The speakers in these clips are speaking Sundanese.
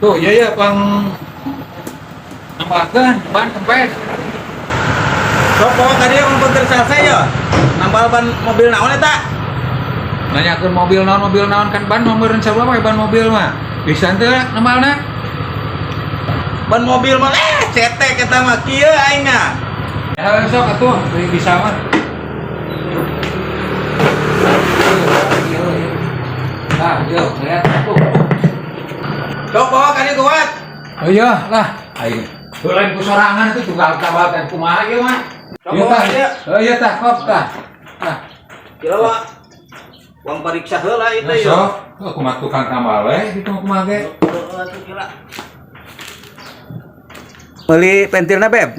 Tuh, iya ya pang nambahkeun ban kempes. Sok bawa ka dieu mun teu selesai ya. Nambal ban mobil naon eta? Nanyakeun mobil naon kan ban nomor sarua wae ban mobil mah. Bisa teu nambalna? Ban mobil mah cetek eta mah kieu aing mah. Ya sok atuh bisa mah. Nah, yuk, lihat aku. Sok bawa ka dieu kuat. Oh iya lah, aing. Lain ku sorangan itu tunggal tambal kan kumaha ieu mah. Sok Iya bawa tah. ka dieu. Oh iya tah, kop tah. Tah. Kira wa. Uang pariksa heula ieu teh Sok, kumaha tukang tambal we gitu kumaha ge. Meuli pentilna Beb.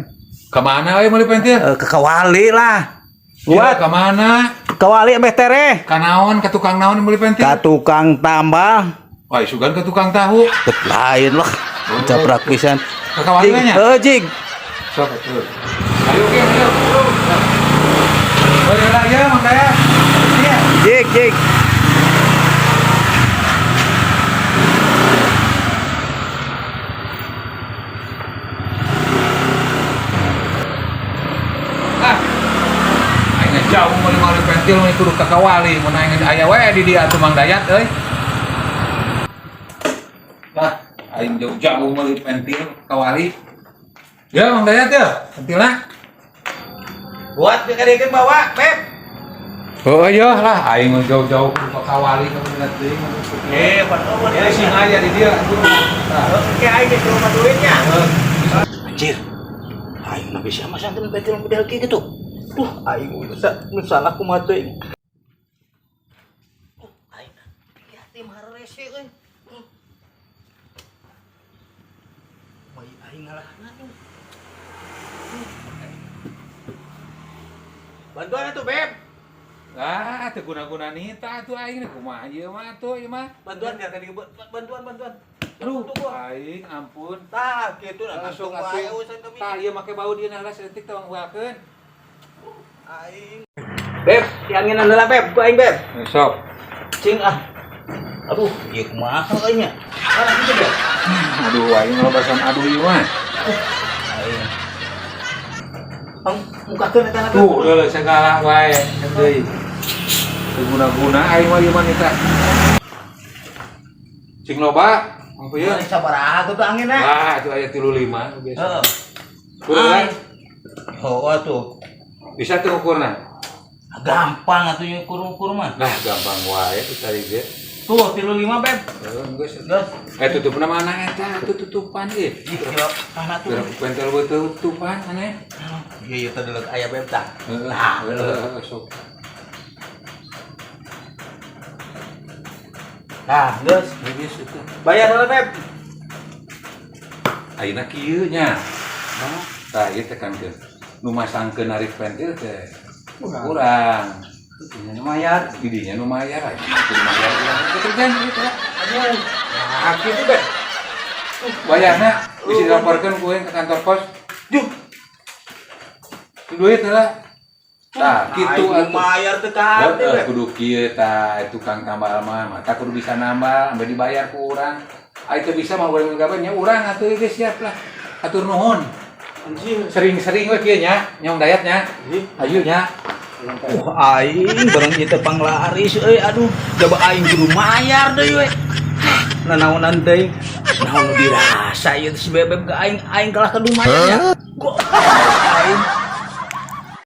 Kemana we meuli pentil? Ke Kawali lah. Buat Buat kemana? Kawali ambeh tereh. Ka naon, ka tukang naon meuli pentil? Ka tukang tambal. Wah, sugan ke tukang tahu. Bet lain lah. Caprak pisan. Ke Kawali we nya? Heuh, jig. Sok atuh. Ayo ge, ayo. Boleh lah ya, Mang Dayat. Iya. Jig, jig. Ah. Aing jauh meuli meuli pentil meuli kudu ka Kawali, mun aing aya we di dieu atuh Mang Dayat euy. Lah, aing jauh-jauh meuli pentil Kawali. Ya Mang Dayat ya, pentilna. Buat ka dieu bawa, Beb. Oh iya lah, aing mah jauh-jauh kudu ka Kawali ka bener deui. Pan Ya sing aya di dieu atuh. Tah. Oke, aing geus rumah duitnya. Heuh. Anjir. Aing mah bisa masang pentil model kieu gitu. Duh, aing bisa nu salah kumaha teuing. Aing hati mah rese euy. Bayi aing ngalahna tuh. Bantuan atuh, Beb. Ah, teu guna-guna nita atuh aing kumaha ieu mah atuh ieu mah. Bantuan ya tadi bantuan bantuan. Aduh, aing ampun. Tah, kitu nah Langsung langsung wae atuh. urusan kami. Tah ieu make bau dia nah sedetik tong huakeun. Aing. Beb, dianginan heula Beb, ku aing Beb. Sok. Cing ah. Aduh, ieu kumaha aing nya? Ah, kitu Beb. Aduh, aing ngalobasan aduh ieu mah. Aing. Ang mukakeun eta na Beb. Tuh, leuleus segala wae deui. Teu guna-guna aing mah ieu mah nita. Cing loba, mampu ieu. Aing sabaraha tuh anginna? Wah, itu aya 35 biasa. Heeh. Kurang Oh, atuh. bisa tuh ukurna. Gampang atuh ukur-ukur mah. Nah, gampang wae tuh tadi ge. Tuh, 35 Beb. Heeh, geus. Geus. Tutupna mana eta? Tuh tutupan ieu. Ih, kira kana tuh. Gerak pentel tutupan aneh. Iya, iya tadi deuleu aya Beb tah. Heeh, Nah, heeh, sok. Nah, geus. Geus itu. Bayar heula Beb. Ayeuna kieu nya. Tah ieu teh kan teh. Nu masangkeun narik pentil teh kurang. Ini lumayan. Didinya nu mayar aja. Nu mayar urang teh kan gitu. Aduh. Nah, kitu Beb. Bayarna bisa dilaporkeun ku ke kantor pos. Duh. Duit heula. Tah, kitu Aing atuh. Mayar teu ka hati, Heeh, Beb. kudu kieu tah tukang tambal mah mata kudu bisa nambal ambe dibayar ku urang. Ai teu bisa mah urang gawe nya urang atuh geus siap lah. Atur nuhun. Anjing. Sering-sering we kieu nya, nyong Dayat nya. Ayu nya. Aing barang ieu teh panglaris euy aduh jaba aing kudu mayar deui we. Nanaonan deui. Naon nu dirasa ieu si Bebeb ka aing aing kalah ka lumayan nya. Go.